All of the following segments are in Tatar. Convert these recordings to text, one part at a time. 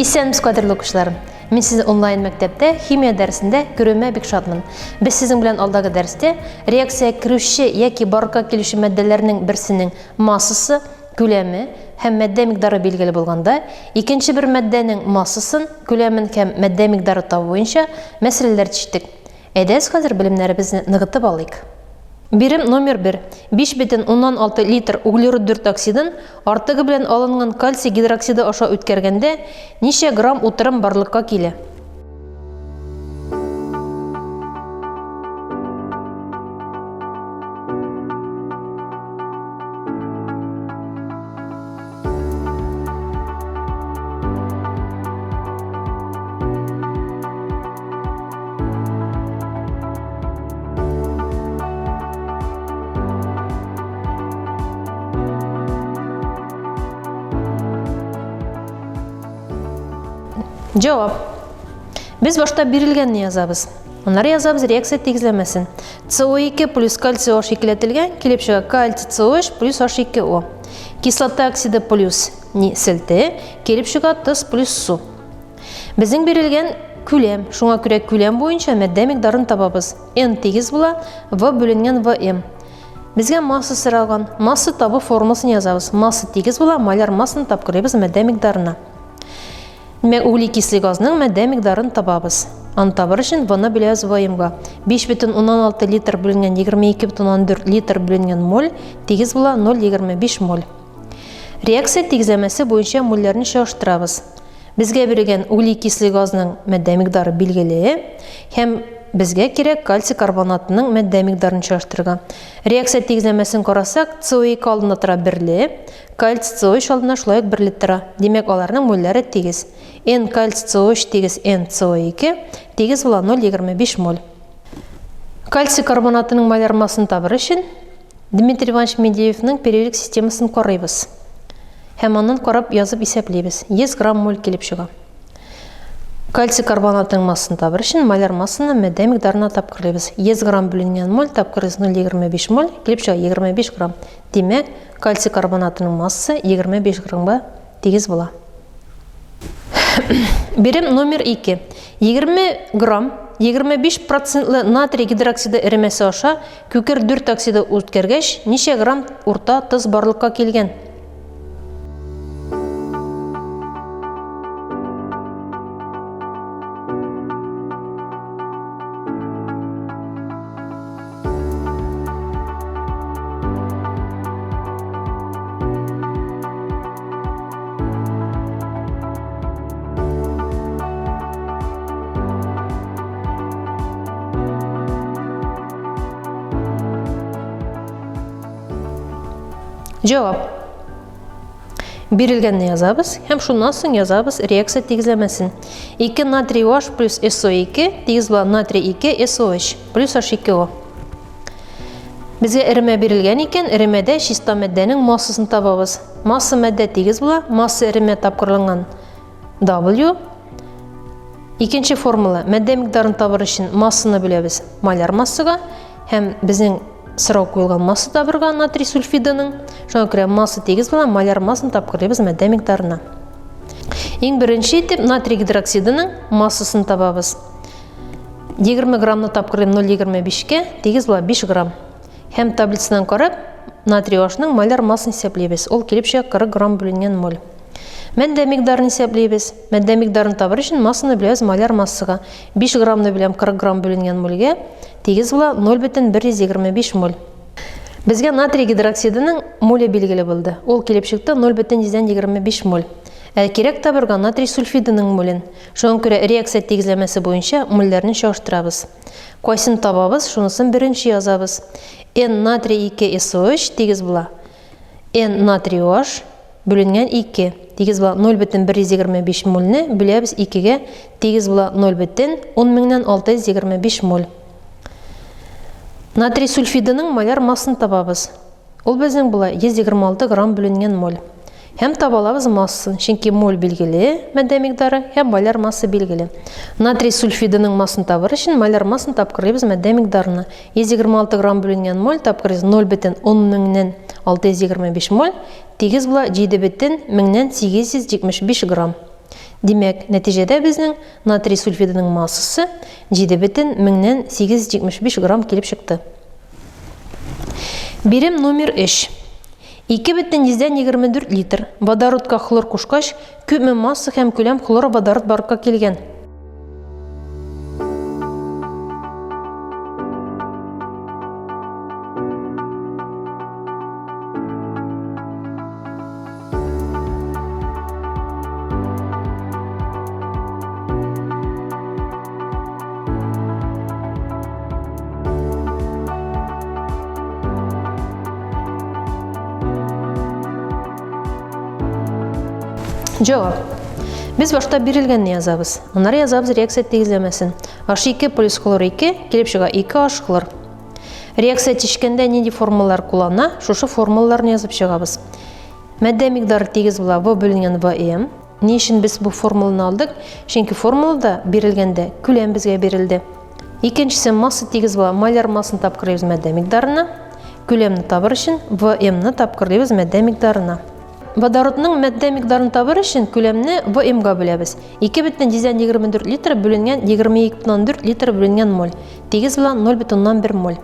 Исәнмесез, кадерле укучыларым! Мин сезне онлайн мәктәптә химия дәресендә күрүемә бик шатмын. Без сезнең белән алдагы дәрестә реакция керүче яки барлыкка килүче матдәләрнең берсенең массасы, күләме һәм матдә микъдары билгеле булганда, икенче бер матдәнең массасын, күләмен һәм матдә микъдары табу буенча мәсьәләләр чиштек. Әйдәгез хәзер белемнәребезне ныгытып алыйк. Бирем номер 1. 5,6 литр углерод 4 оксидын артыгы белән алынган кальций гидроксиды аша үткәргәндә ничә грамм утырым барлыкка килә? Җавап. Без башта бирелгәнне язабыз. Аннары язабыз реакция тигезләмәсен. СО2 плюс кальций H икеләтелгән, килеп чыга кальций COH плюс H2O. Кислота оксиды плюс ни селте, килеп чыга тоз плюс су. Безнең бирелгән күләм, шуңа күрә күләм буенча матдә микъдарын табабыз. N тигез була V бүленгән VM. Безгә масса соралган. Масса табу формуласын язабыз. Масса тигез була маляр массаны тапкырлыйбыз матдә микъдарына. Димәк, углекислый газның матдә микъдарын табабыз. Аны табыр өчен V-ны бүләбез ВМ-га. 5,6 литр бүленгән 22,4 литр бүленгән моль тигез була 0,25 моль. Реакция тигезләмәсе буенча мольләрне чагыштырабыз. Безгә бирелгән углекислый газның матдә микъдары билгеле һәм безгә кирәк кальций карбонатының матдә микъдарын чагыштырырга. Реакция тигезләмәсен карасак, СО2 алдында тора берле, кальций СО3 алдында шулай ук берле тора. Димәк, аларның мольләре тигез. N кальций СО3 тигез N СО2 тигез була 0,25 моль. Кальций карбонатының моляр массасын табыр өчен Дмитрий Иванович Менделеевның периодик системасын карыйбыз. Һәм аннан карап язып исәплибез. 100 грамм моль килеп чыга. Кальций карбонатының массасын табыр өчен моляр массаны матдә микъдарына тапкырлыйбыз. 100 грамм бүленгән моль тапкыр 0,25 моль килеп чыга 25 грамм. Димәк, кальций карбонатының массасы 25 граммга тигез була. Бирем номер 2. 20 грамм 25 процентлы натрий гидроксиды эремәсе аша күкер 4 оксиды үткәргәч, ничә грамм урта тоз барлыкка килгән? Җавап. Бирелгәнне язабыз һәм шуннан соң язабыз реакция тигезләмәсен. 2 натрий OH плюс SO2 тигез була натрий 2 SOH плюс H2O. Безгә эремә бирелгән икән, эремәдә чиста матдәнең массасын табабыз. Масса матдә тигез була, масса эремә тапкырланган W. Икенче формула, матдә микъдарын табыр өчен массаны бүләбез маляр массага һәм безнең сорау куелган масса табырга натрий сульфидының. Шуңа күрә масса тигез була, маляр массаны тапкырлыйбыз матдә микъдарына. Иң беренче итеп натрий гидроксидының массасын табабыз. 20 граммны тапкырлыйм 0,25-кә, тигез була 5 грамм. Һәм таблицадан карап, натрий ашның моляр массасын исәплибез. Ул килеп чыга 40 грамм бүленгән моль. Матдә микъдарын исәплибез. Матдә микъдарын табыр өчен массаны бүләбез моляр массага. 5 граммны бүләм 40 грамм бүленгән мольгә, тигез була 0,125 моль. Безгә натрий гидроксидының моле билгеле булды. Ул килеп чыкты 0,125 моль. Ә кирәк табырга натрий сульфидының молен. Шуңа күрә реакция тигезләмәсе буенча мольләрне чагыштырабыз. Кайсын табабыз, шунысын беренче язабыз. N натрий 2 SOH тигез була. N натрий OH бүленгән 2 тигез була 0,125 мольне бүләбез 2-гә тигез була 0,10625 моль. Натрий сульфидының моляр массасын табабыз. Ул безнең була 126 грамм бүленгән моль. Һәм таба алабыз массасын, чөнки моль билгеле, матдә микъдары, һәм моляр масса билгеле. Натрий сульфидының массасын табыр өчен моляр массаны тапкырлыйбыз матдә микъдарына. 126 грамм бүленгән моль тапкыр 0,10625 моль тигез була 7,875 грамм. Димәк, нәтиҗәдә безнең натрий сульфидының массасы 7,875 грамм килеп чыкты. Бирем номер 3. 2,24 литр водородка хлор кушкач, күпме масса һәм күләм хлороводород барлыкка килгән? Җавап. Без башта бирелгәнне язабыз. Аннары язабыз реакция тигезләмәсен. H2 плюс хлор 2 килеп чыга 2H хлор. Реакция тишкәндә нинди формулалар куллана, шушы формулаларны язып чыгабыз. Матдә микъдары тигез була В бүленгән ВМ. Ни өчен без бу формуланы алдык? Чөнки формулада бирелгәндә күләм безгә бирелде. Икенчесе масса тигез була. Маляр массаны тапкырлыйбыз матдә микъдарына. Күләмне табыр өчен ВМны тапкырлыйбыз матдә микъдарына. Водородның матдә микъдарын табыр өчен күләмне ВМга бүләбез. 2,24 литр бүленгән 22,4 литр бүленгән моль. Тигез була 0,1 моль.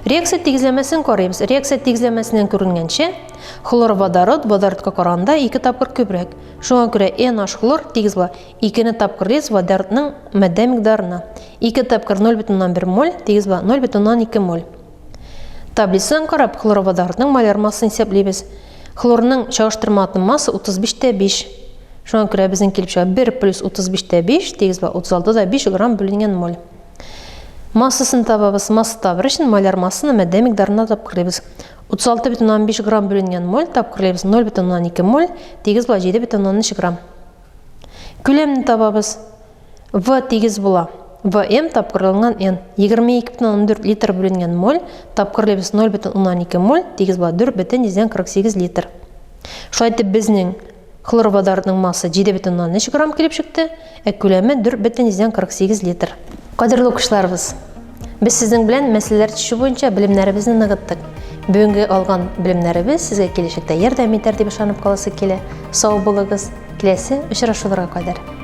Реакция тигезләмәсен карыйбыз. Реакция тигезләмәсеннән күренгәнчә, хлороводород водородка караганда 2 тапкыр күбрәк. Шуңа күрә NH хлор тигез була 2-не тапкырлыйбыз водородның матдә микъдарына. 2 тапкыр 0,1 моль тигез була 0,2 моль. Таблицадан карап, хлороводородның моляр массасын исәплибез. Хлорның чагыштырма атом массы 35 тә 5. Шуңа күрә безнең килеп чыга 1 плюс 35 тә 5 тигез була 36 да 5 грамм бүленгән моль. Массасын табабыз. Масса табыр өчен моляр массаны матдә микъдарына тапкырлыйбыз. 36,5 грамм бүленгән моль тапкырлыйбыз 0,2 моль тигез була 7,3 грамм. Күләмне табабыз. В тигез була. ВМ тапкырланган Н. 22,4 литр бүленгән моль тапкырлыйбыз 0,2 моль тигез була 4,48 литр. Шулай итеп безнең Хлороводородның массы 7,3 грамм килеп чыкты, ә күләме 4,48 литр. Кадерле укучыларыбыз, без сезнең белән мәсьәләләр чишү буенча белемнәребезне ныгыттык. Бүгенге алган белемнәребез сезгә киләчәктә ярдәм итәр дип ышанып каласы килә. Сау булыгыз, киләсе очрашуларга кадәр.